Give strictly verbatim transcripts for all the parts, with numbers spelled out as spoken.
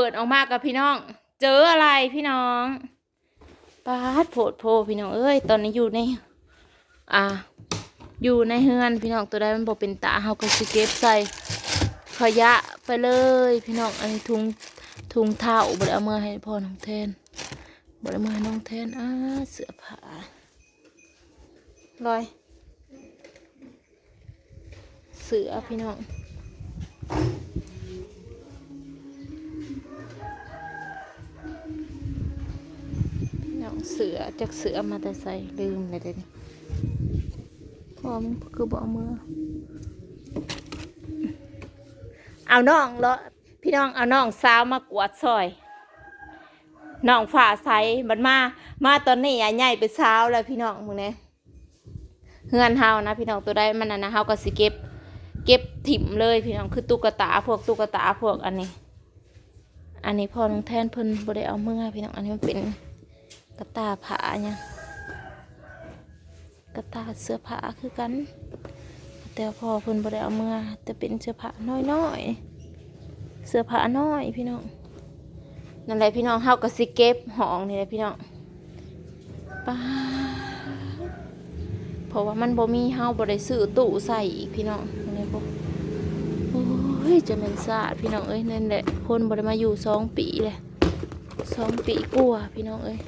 เปิดออกมากับพี่น้อง เจออะไรพี่น้อง ป๊าดโพดโพพี่น้องเอ้ย ตอนนี้อยู่ใน อ่า อยู่ในเฮือนพี่น้อง ตัวใดมันบ่เป็นตา เฮาก็สิเก็บใส่ขยะไปเลยพี่น้อง อันนี้ถุง ถุงเท้า บ่ได้เอามาให้พ่อน้องแทน บ่ได้เอามาให้น้องแทน อ่า เสื้อผ้า ลอย เสื้อพี่น้อง น้องเสื้อ จักเสื้อมาแต่ใส่ ลืมเลยเด้นี่ พ่อมันคือบ่เอามือ เอาน้องเลาะ พี่น้องเอาน้องสาวมากวาดซอย น้องฟ้าใส บัดมา มาตอนนี้อะใหญ่เป็นสาวแล้วพี่น้อง มึงเนี่ย เฮือนเฮานะพี่น้อง ตัวใดมันอันนะ เฮาก็สิเก็บ เก็บถิ่มเลยพี่น้อง คือตุ๊กตา พวกตุ๊กตา พวกอันนี้ อันนี้พ่อน้องแทนเพิ่นบ่ได้เอาเมือพี่น้อง อันนี้มันเป็นกระต่าผ้าเนี่ย กระต่าเสื้อผ้าคือกัน แต่พ่อเพิ่นบ่ได้เอาเมือ แต่เป็นเสื้อผ้าน้อยๆ เสื้อผ้าน้อยพี่น้อง นั่นแหละพี่น้อง เฮาก็สิเก็บห้องนี่แหละพี่น้อง ป๊าด เพราะว่ามันบ่มี เฮาบ่ได้ซื้อตู้ใส่อีกพี่น้อง นี่พวก โอ้ย จะแม่นสาดพี่น้องเอ้ย นั่นแหละ คนบ่ได้มาอยู่สองปีเลย สองปีกว่าพี่น้องเอ้ย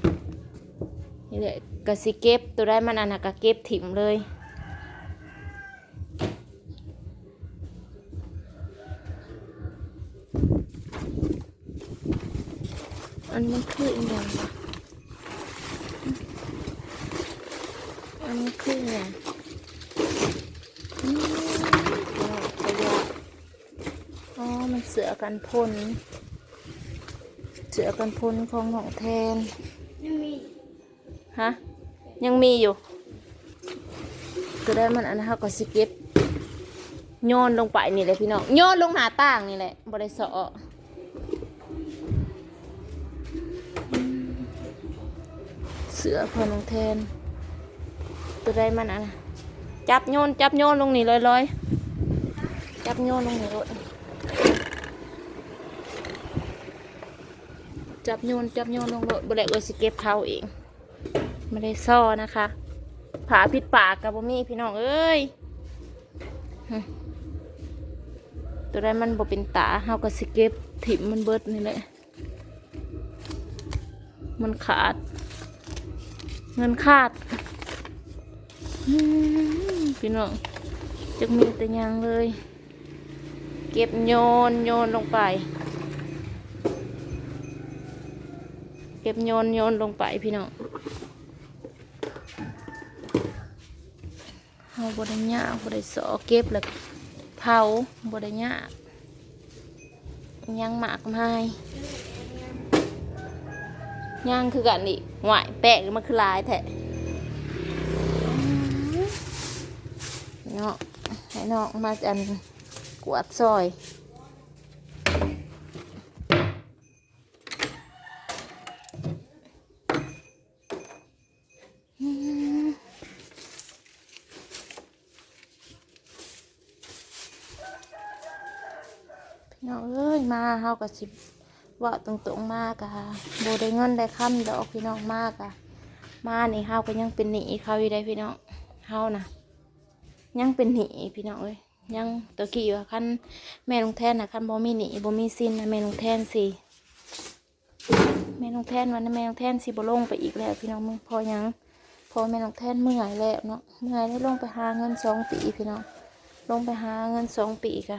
นี่แหละ ก็สิเก็บ ตัวใดมันอันน่ะก็เก็บถิ่มเลย อันนี้มันคืออีหยังวะ อันนี้คืออีหยัง อืม ขยะ อ๋อ มันเสื้อกันฝน เสื้อกันฝนของน้องแทน ยังมี ฮะ ยังมีอยู่ ตัวใดมันอันนั้น เฮาก็สิเก็บ โยนลงไปนี่แหละพี่น้อง โยนลงหน้าต่างนี่แหละ บ่ได้เซาะ เสื้อพ่อน้องแทน ตัวใดมันอันนั้น จับโยน จับโยนลงนี่ลอยๆ จับโยนลงนี่โลด จับโยน จับโยนลงโลด บ่ได้ เอื้อยสิเก็บเผาเอง ไม่ได้ซ่อนะคะ ผ้าปิดปากก็บ่มีพี่น้องเอ้ย ตัวใดมันบ่เป็นตา เฮาก็สิเก็บถิ่มมันเบิดนี่แหละ มันขาด เงินขาด อืม พี่น้อง จักมีแต่หยังเลย เก็บโยนโยนลงไป เก็บโยนโยนลงไปพี่น้อง เฮาบ่ได้ยาก บ่ได้เซาะ เก็บแล้วเผา บ่ได้ยาก ยังมากมาย ยังคือกันอีก หวาย แป้งมันคือหลายแท้ เนาะ ให้น้องมาอัน กวาดซอย อืม พี่น้องเอ้ย มาเฮาก็สิเว้าตรงๆ มากะบ่ได้เงินได้คำดอกพี่น้อง มากะ มานี่เฮาก็ยังเป็นหนี้เขาอยู่ได้พี่น้อง เฮานะ ยังเป็นหนี้พี่น้องเอ้ย ยังตะกี้ว่าคันแม่น้องแทนนะ คันบ่มีหนี้บ่มีสินนะ แม่น้องแทนสิ แม่น้องแทนว่านะ แม่น้องแทนสิบ่ลงไปอีกแล้วพี่น้อง มึง เพราะหยัง เพราะแม่น้องแทนเมื่อยแล้วเนาะ เมื่อยแล้วลงไปหาเงินสองปีพี่น้อง ลงไปหาเงินสองปีกะ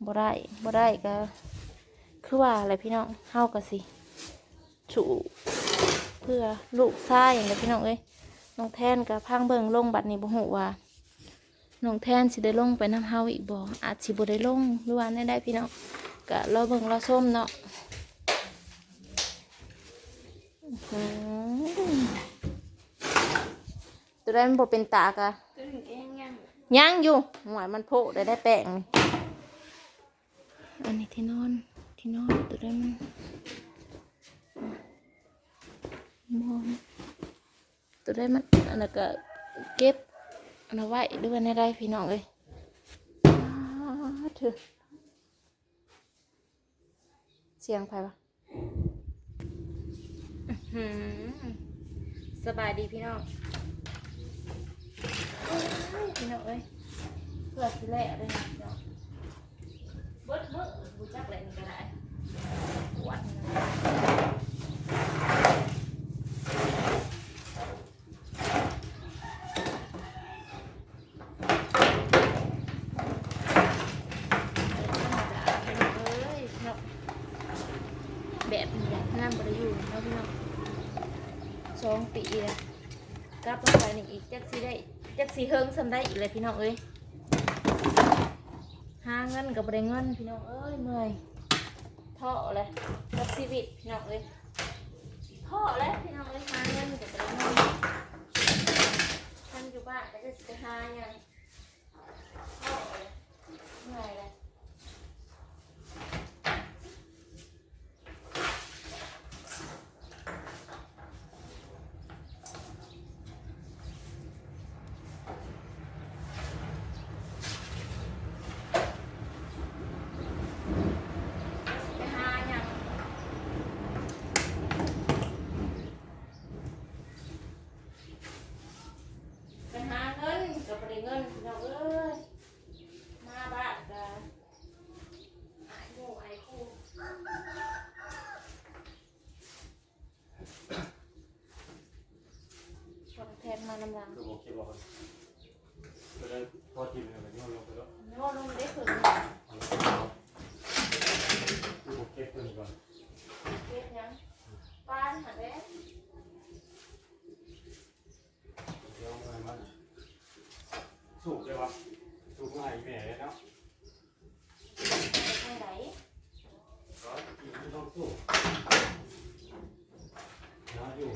บ่ได้ บ่ได้กะ คือว่าอะไรพี่น้อง เฮาก็สิ สู้เพื่อลูกชายนั่นแหละพี่น้องเอ้ย น้องแทนก็พังเบิ่งลงบัดนี้ บ่ฮู้ว่าน้องแทนสิได้ลงไปนำเฮาอีกบ่ อาจสิบ่ได้ลง หรือว่าแนวใดพี่น้อง ก็รอเบิ่งรอชมเนาะ อื้อหือ ตัวใดมันบ่เป็นตากะ ตัวหนึ่งก็ยังยัง ยังอยู่ หวยมันโพดได้ ได้แป้งนี่ อันนี้ที่นอน ที่นอนตัวใดมัน มอง ตัวใดมัน อันนั้นก็เก็บ อันนั้นไว้ด้วยในได้พี่น้องเอ้ย อ้า เถอะ เสียงไผวะ อื้อหือ สบายดีพี่น้อง เอ้ย พี่น้องเอ้ย เพื่อสิแล้วเด้อนะพี่น้อง เบิดมื้อบ่จักแหละนี่ก็ได้ ปวด ธรรมดาพี่น้องเอ้ยเนาะ แบบนี้แหละ งานบ่ได้อยู่เนาะพี่น้อง สองปีแล้ว กลับมาไปนี่อีก จักสิได้ จักสิเฮิงส่ำใดอีกเลยพี่น้องเอ้ย หาเงินก็บ่ได้เงินพี่น้องเอ้ย เมื่อย ท้อเลยกับชีวิตพี่น้องเอ้ย ท้อแล้วพี่น้องเอ้ย หาเงินก็บ่ได้เงิน คันอยู่บ้านก็จะสิไปหาหยัง ท้อเลย เมื่อยเลย ไปหาหยัง ไปหาเงินก็บ่ได้เงินพี่น้องเอ้ย มาบ้านก็อายหมู่อายครู ของแพงมานำหลัง คือบ่เก็บออก ก็ได้พอกินแล้วก็โยนลงไปแล้ว โยนลงได้ถึง คือบ่เก็บตัวนี้ก่อน เก็บหยัง ปานหั่นเด้ เดี๋ยวเอามา สูบได้ปะ สูบง่ายแม่เลยเนาะ ไปทางใด ก็กินไม่ต้องสูบ นะอยู่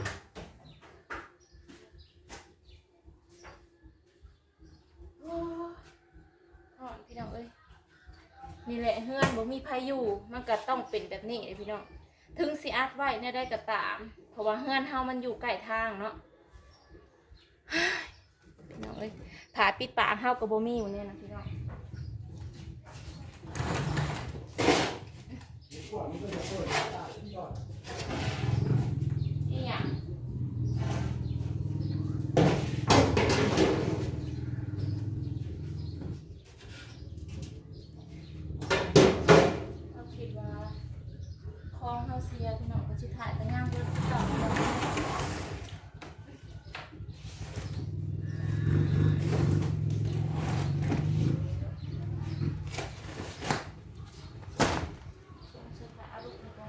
โอ้ย ฮ้อนพี่น้องเอ้ย นี่แหละเฮือนบ่มีไผอยู่ มันก็ต้องเป็นแบบนี้เลยพี่น้อง ถึงสิอัดไว้แนวใดก็ตาม เพราะว่าเฮือนเฮามันอยู่ใกล้ทางเนาะ พี่น้องเอ้ย ผ้าปิดปากเฮาก็บ่มีอยู่เนี่ยนะพี่น้อง อีหยัง เฮาคิดว่าของเฮาเสียพี่น้อง ก็สิถ่ายแต่งามเบิดเก่า เสื้อผ้าลูกนี่ก็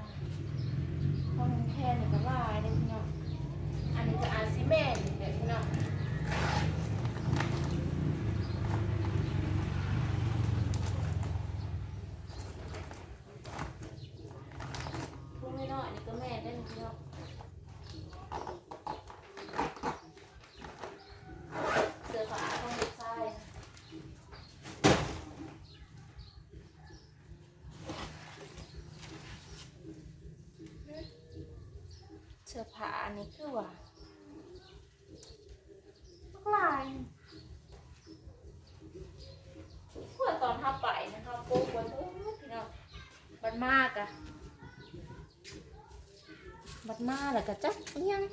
ของแพงนี่ก็หลายเด้อพี่น้อง อันนี้ก็อาจสิแม่นนี่แหละพี่น้อง พวกน้อยๆนี่ก็แม่นได้อพี่น้อง เสื้อผ้าของลูกชาย เสื้อผ้าอันนี้คือว่า บักหลาย เพื่อตอนเฮาไปนะ เฮาปลูกไว้ โอ้ย พี่น้อง บัดมากะ บัดมาแล้วก็จักอิหยัง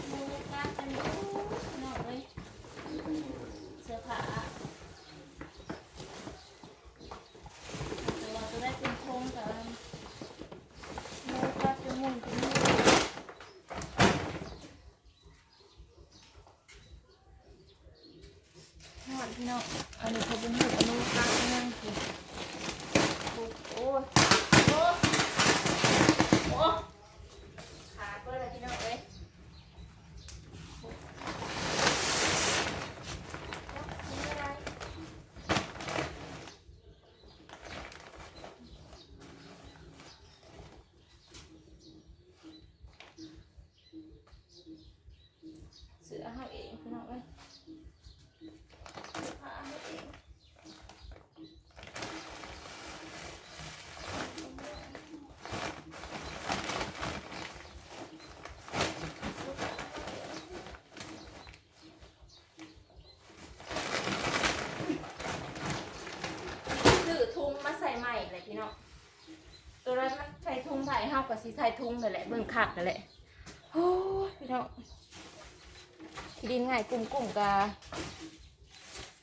หมู่กัดกันอยู่พี่น้องเอ้ย เสื้อผ้า แต่ว่าตัวได้เป็นโครงแต่ว่าหมู่กัดเป็นหมู่เป็นหมู่ ฮ้อนพี่น้อง อันนี้เขาเป็นหมู่อนุรักษ์นั่นคือ โอ้ย โอ้ย โอ้ย ขาดเบิดแล้วพี่น้องเอ้ย เสื้อเฮาเองพี่น้องเอ้ย เสื้อผ้าเฮาเอง สิใส่ถุงนั่นแหละ เบิ่งคักนั่นแหละ โอ้ย พี่น้อง ขี้ดินง่ายกุ้มๆ กะ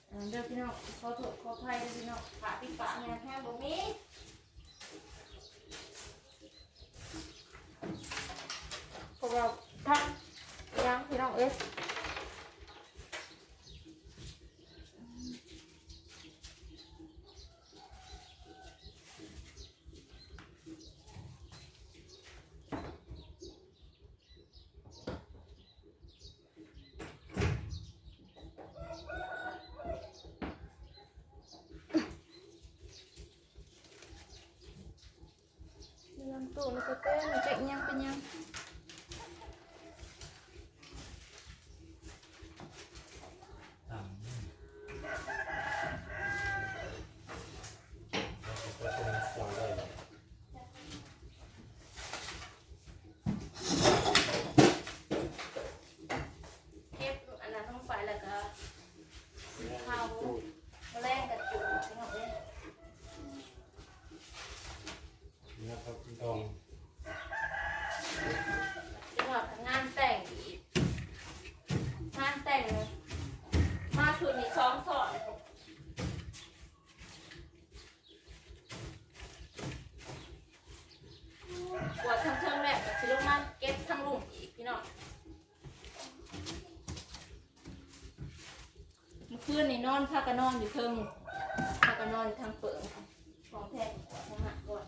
อันนั้นเด้อพี่น้อง ขอโทษขออภัยเด้อพี่น้อง ผ้าปิดปากเนี่ยแทบบ่มี พวกเราทักยังพี่น้องเอ้ย เรื่องตู้นี่ก็เต้นจะยังเป็นยัง เก็บอันนั้นลงไปแล้วก็สีขาว แมลงกระจุกพี่น้องเอ้ย นะครับพี่ทอง จังหวัดงานแต่งอีก งานแต่ง มาชุดนี้สองสอน กวาดทั้งเทิงแล้วก็สิลงมาเก็บทั้งลุ่มอีกพี่น้อง เมื่อคืนนี่นอนพากันนอนอยู่เทิง พากันนอนอยู่ทางเปิง ของแท้กวาดทั้งหน้าก่อน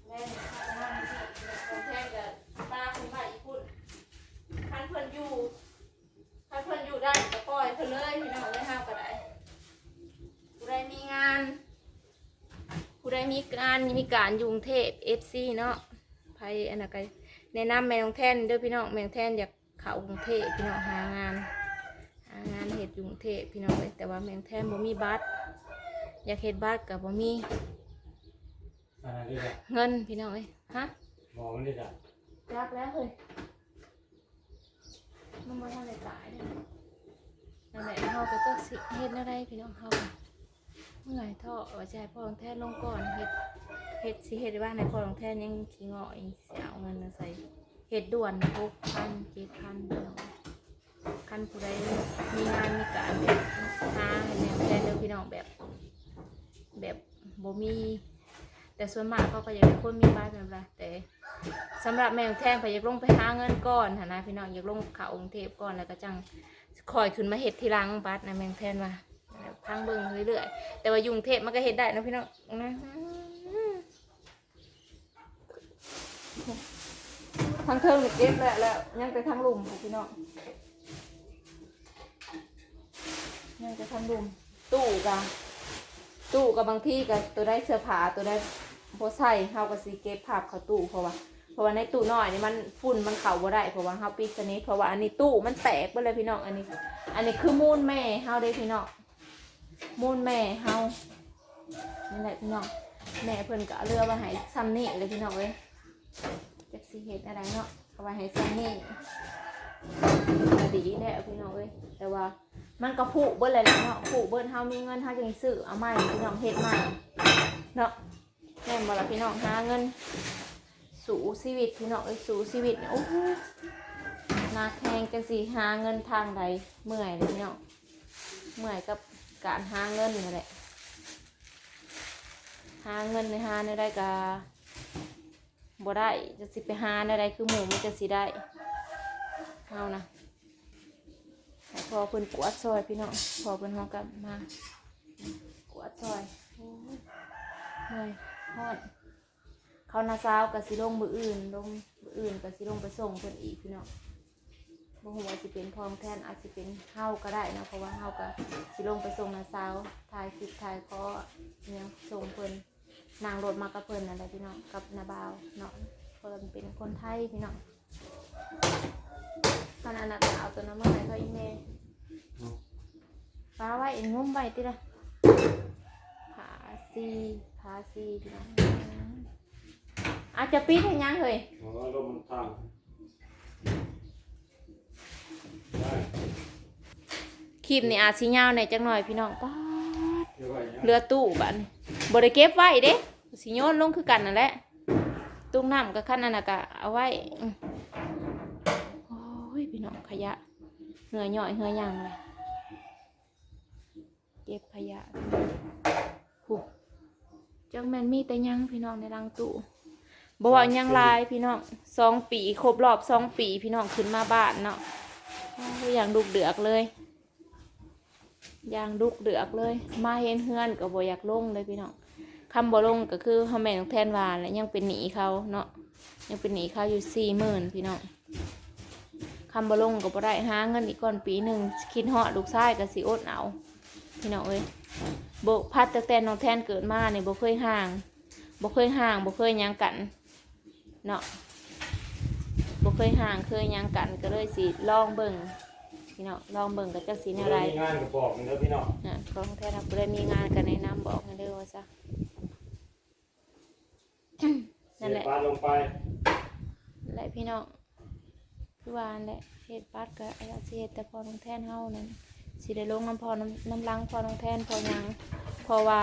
แม่นี่พากันนอนอยู่ที่ของแท้ก็ตาขึ้นมาอีกพุ่น คันเพิ่นอยู่ ถ้าเพิ่นอยู่ได้ก็ปล่อยเพิ่นเลยพี่น้องเอ้ย เฮาก็ได้ ผู้ใดมีงาน ผู้ใดมีงานมีการอยู่กรุงเทพฯ เอฟซี เนาะ ไผอันนั้นก็แนะนำแม่น้องแทนเด้อพี่น้อง แม่น้องแทนอยากเข้ากรุงเทพฯ พี่น้อง หางาน หางานเฮ็ดอยู่กรุงเทพฯ พี่น้องเอ้ย แต่ว่าแม่น้องแทนบ่มีบัตร อยากเฮ็ดบัตรก็บ่มี อันนั้นด้วยจ้ะ เงินพี่น้องเอ้ย ฮะ หมอมันด้วยจ้ะ จักแล้วเฮ้ย มันบ่ทันได้ตายเด้อ นั่นแหละ เฮาก็จักสิเฮ็ดแนวใดพี่น้อง เฮาก็เมื่อยท้อ ว่าสิให้พ่อน้องแทนลงก่อน เฮ็ด เฮ็ด สิเฮ็ดบ้านให้พ่อน้องแทนยังขี้งออีก สิเอาเงินมาใส่ เฮ็ดด่วน หกพัน เจ็ดพัน พี่น้อง คันผู้ใดมีงานมีการ หาให้แม่น้องแทนเด้อพี่น้อง แบบ แบบบ่มี แต่ส่วนมากเขาก็อยากได้คนมีบัตรแม่นบ่ล่ะ แต่สำหรับแม่น้องแทน เพิ่นอยากลงไปหาเงินก่อนหั้นนะพี่น้อง อยากลงเข้ากรุงเทพฯ ก่อน แล้วก็จั่งค่อยขึ้นมาเฮ็ดทีหลังบัตรนะ แม่น้องแทนว่า พังเบิ่งเรื่อยๆ แต่ว่าอยู่กรุงเทพฯ มันก็เฮ็ดได้เนาะพี่น้องนะ ทางเทิงนี่เก็บแล้ว แล้วยังแต่ทางลุ่มค่ะพี่น้อง ยังแต่ทางลุ่ม ตู้กะ ตู้กะบางทีกะตัวใดเสื้อผ้าตัวใดบ่ใส่ เฮาก็สิเก็บพับเข้าตู้ เพราะว่า เพราะว่าในตู้น้อยนี่มันฝุ่นมันเข้าบ่ได้ เพราะว่าเฮาปิดสนิท เพราะว่าอันนี้ตู้มันแตกเบิดเลยพี่น้อง อันนี้ อันนี้คือมูลแม่เฮาเด้พี่น้อง มูลแม่เฮา นี่แหละพี่น้อง แม่เพิ่นก็เอาเรือมาให้ซ่ำนี่เลยพี่น้องเอ้ย จักสิเฮ็ดอะไรเนาะ เอาไว้ให้ซ่ำนี่ ก็ดีแล้วพี่น้องเอ้ย แต่ว่ามันก็ผุเบิดเลยแหละเนาะ ผุเบิด เฮามีเงินเฮาจังซื้อเอาใหม่พี่น้อง เฮ็ดใหม่เนาะ แม่นบ่ล่ะพี่น้อง หาเงินสู้ชีวิตพี่น้องเอ้ย สู้ชีวิตเนี่ย โอ้โห หนักแฮง จังสิหาเงินทางใด เมื่อยเลยพี่น้อง เมื่อยกับการหาเงินนี่แหละ หาเงินในหาในได้กะบ่ได้ จะสิไปหาในใดคือหมู่มันจะสิได้ เฮานะ ให้พ่อเพิ่นกวาดซอยพี่น้อง พ่อเพิ่นฮอกลับมา กวาดซอย โอ้ย เมื่อย ฮ้อน เขานาซาวก็สิลงมื้ออื่น ลงมื้ออื่นก็สิลงไปส่งเพิ่นอีกพี่น้อง บ่ฮู้ว่าสิเป็นพ่อน้องแทน อาจสิเป็นเฮาก็ได้เนาะ เพราะว่าเฮาก็สิลงไปส่งนาซาว ถ่ายคลิปถ่ายขออิหยังส่งเพิ่น นั่งรถมากับเพิ่นนั่นแหละพี่น้อง กับน้าบ่าวเนาะ เพิ่นเป็นคนไทยพี่น้อง ขนาดนั้นเอาตัวนั้นมาให้เขาอีแม่ เอา ปาไว้ งุ้มไว้ติล่ะ ผาซี ผาซีพี่น้อง อาจจะปิดให้ยังเฮ้ย อ๋อ ลมมันพัง ได้ คลิปนี้อาจสิยาวแหน่จักหน่อยพี่น้อง ป๊าด เดี๋ยวไว้เนี่ย เหลือตู้บัดนี้ บ่ได้เก็บไว้เด้ สิโยนลงคือกันนั่นแหละ น้ำกับขั้นอันน่ะกะเอาไว้อืมโอ้ยพี่น้องขยะเหื่อย่อยเหื่อหยังเลยเก็บขยะผู้จักแม่นมีแต่หยังพี่น้องในรังตู้บ่เว้าหยังหลายพี่น้องสองปีครบรอบสองปีพี่น้องขึ้นมาบ้านเนาะโอ้ยอย่างดุกเดือกเลย อย่างดุกเดือกเลย มาเห็นเฮือนก็บ่อยากลงเลยพี่น้องคำบ่ลงก็คือเฮาแม่นแทนว่าแหละยังเป็นหนี้เขาเนาะยังเป็นหนี้เขาอยู่สี่หมื่นพี่น้องคำบ่ลงก็บ่ได้หาเงินอีกก่อนปีหนึ่งคิดฮอดลูกชายก็สิอดเอาพี่น้องเอ้ยบ่พัดตั้งแต่น้องแทนเกิดมาเนี่ยบ่เคยห่างบ่เคยห่างบ่เคยหยังกัน เนาะบ่เคยห่างเคยหยังกันก็เลยสิลองเบิ่งพี่น้องลองเบิ่งก็จักสิแนวใด มีงานก็บอกมันเด้อพี่น้อง อ่ะของแท้นะผู้ใดมีงานก็แนะนำบอกให้เด้อว่าซะ นั่นแหละ เสียบบัตรลงไป และพี่น้องคือว่านั่นแหละเฮ็ดบัตรก็อยากสิเฮ็ดแต่พอน้องแทนเฮานั่นสิได้ลงน้ำพอน้ำน้ำลังพอน้องแทนพอหยังเพราะว่า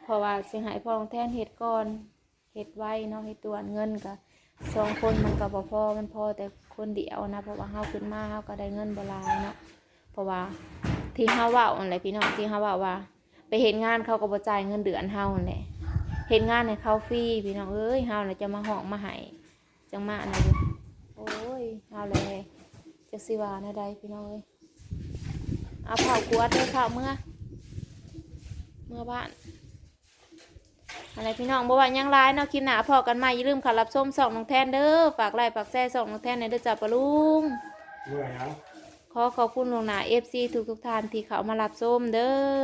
เพราะว่าสิให้พอน้องแทนเฮ็ดก่อน เฮ็ดไวเนาะเฮ็ดด่วนเงินก็สองคนมันก็บ่พอมันพอแต่คนเดียวนะเพราะว่าเฮาขึ้นมาเฮาก็ได้เงินบ่หลายเนาะเพราะว่าที่เฮาเว้านั่นแหละพี่น้องที่เฮาเว้าว่า ไปเฮ็ดงานเขาก็บ่จ่ายเงินเดือนเฮานั่นแหละเฮ็ดงานให้เขาฟรีพี่น้องเอ้ยเฮาน่ะจะมาฮ้องมาไห้จั่งมาอันนั้นอยู่โอ้ยเฮาแหละจักสิว่าแนวใดพี่น้องเอ้ยเอาเผากวาดเด้อเผาเมือเมือบ้าน อะไรพี่น้องบ่ว่าหยังหลายเนาะคลิปหน้าพ้อกันใหม่อย่าลืมเข้ารับชมช่องน้องแทนเด้อฝากไลค์ฝากแชร์ช่องน้องแทนแหน่เด้อจ้าปะลุง เมื่อยหยัง ขอขอบคุณล่วงหน้า เอฟซี ทุกๆท่านที่เข้ามารับชมเด้อ